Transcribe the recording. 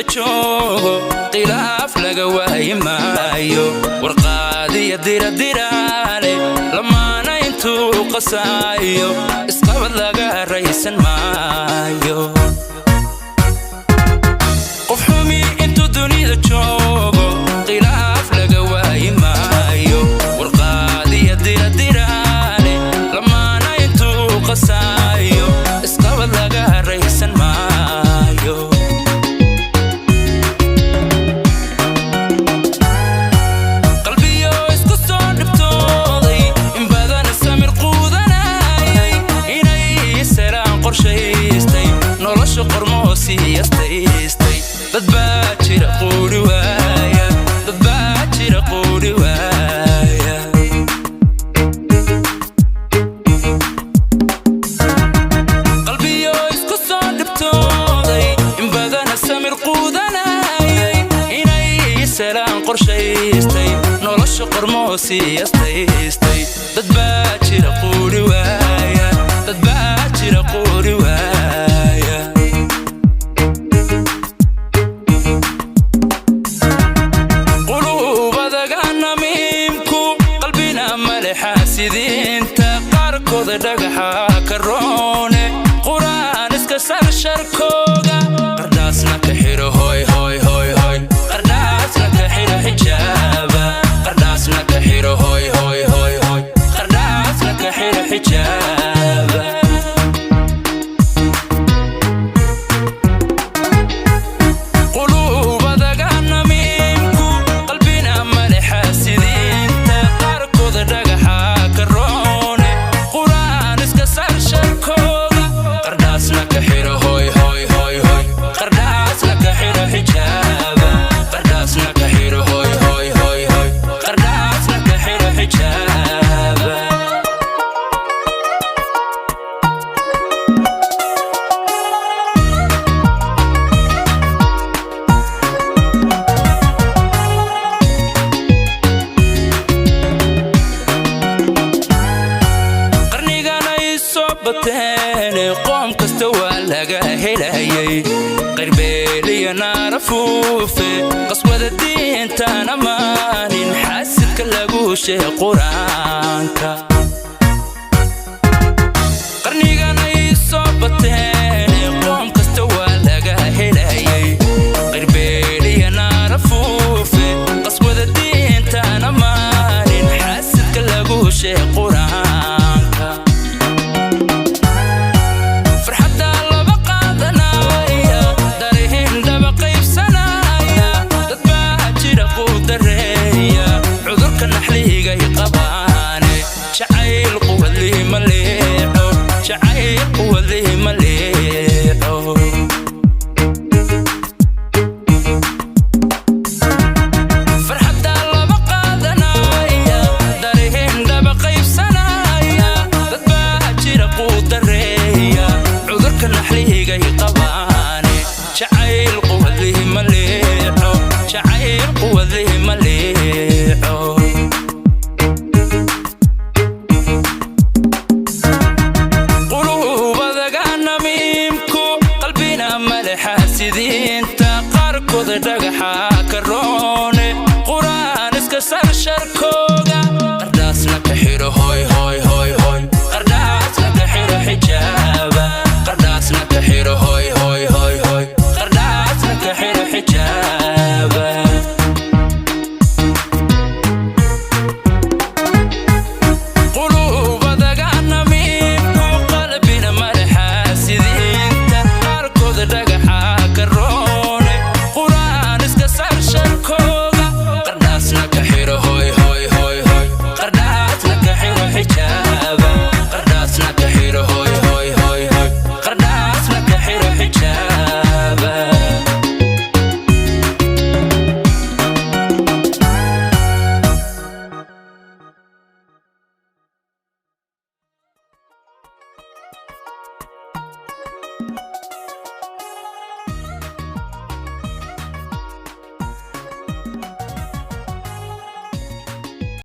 Dunida joogo khilaaf laga waayi maayo, warqaadiya diradiraale lamaana intuu qasaayo isqabad laga raysan maayo. Qof xumi intuu dunida joogo khilaaf laga waayi maayo, warqaadiya diradiraale lamaana intuu qasaayo isqabad laga raysan maayo. Qalbiyo isku soo dhibtooday in badan samir quudanayay inay selaan qorshaystay nolosha qormoo siiyastaystay. Dad baa jira quuri waaya, dad baa jira quuri waaya. Qalbiyo isku soo dhibtooday in badana samir quudanayay inay selaan qorshaystay nolosha qormoo siiyastaystay. Dad baa jira quuri waaya, dad baa jira quuri waaya. Quluubadaga namiimku qalbina male xaasidiinta qaarkooda dhagaxa ka roone quraan iska sarsharkooga qardhaasna ka xiro hoy hoy hoy hoy, qardhaasna ka xiro xijaaba, qardhaasna ka xiro hoy hoy hoy hoy, qardhaasna ka xiro xijaaba. Quluubadaga namiimku qalbina male xaasidiinta qaarkooda dhagaxa ka roone quraan iska sarsharkooga qardhaasna ka xiro hoy hoy hoy hoy, qardhaasna ka xiro xijaaba, qardhaasna ka xiro hoy hoy hoy hoy, qardhaasna ka xiro xijaaba. Qarnigan ay soo bateen qoom kasta waa laga helayay qarbeeliya naara fuufe qaswada diintaan ammaanin xaasidka lagu sheeg qur-aanka. Qarnigan ay soo bateen qoom kasta waa laga helayay qarbeeliya naara fuufe qaswada diintaan ammaanin xaasidka lagu sheeg qur-aanka. Farxadda laba qaadanaya darihin dhaba qaybsanaya dad baa jira quudareeya cudurka naxligay qabaane jacayl quwadlihi ma leexo, jacayl quwadlihi ma leexo. Farxadda laba qaadanaya darihin dhaba qaybsanaya dad baa jira quudareeya cudurka naxligay qabaane jacayl quwadlihi ma leexo, jacayl quwadlihi ma leexo. Quluubadaga namiimku qalbina male xaasidiinta qaarkooda dhagaxa ka roone quraan iska sarsharkooga qardhaasna ka xiro hoy hoy hoy hoy, qardhaasna ka xiro xijaaba, qardhaasna ka xiro hoy hoy hoy hoy, qardhaasna ka xiro xijaaba. Quluubadaga namiimku qalbina male xaasidiinta qaarkooda dhagaxa ka roone quraan iska sarsharkooga qardhaasna ka xiro hoy hoy hoy hoy, qardhaasna ka xiro xijaaba, qardhaasna ka xiro hoy hoy hoy hoy, qardhaasna ka xiro xijaaba.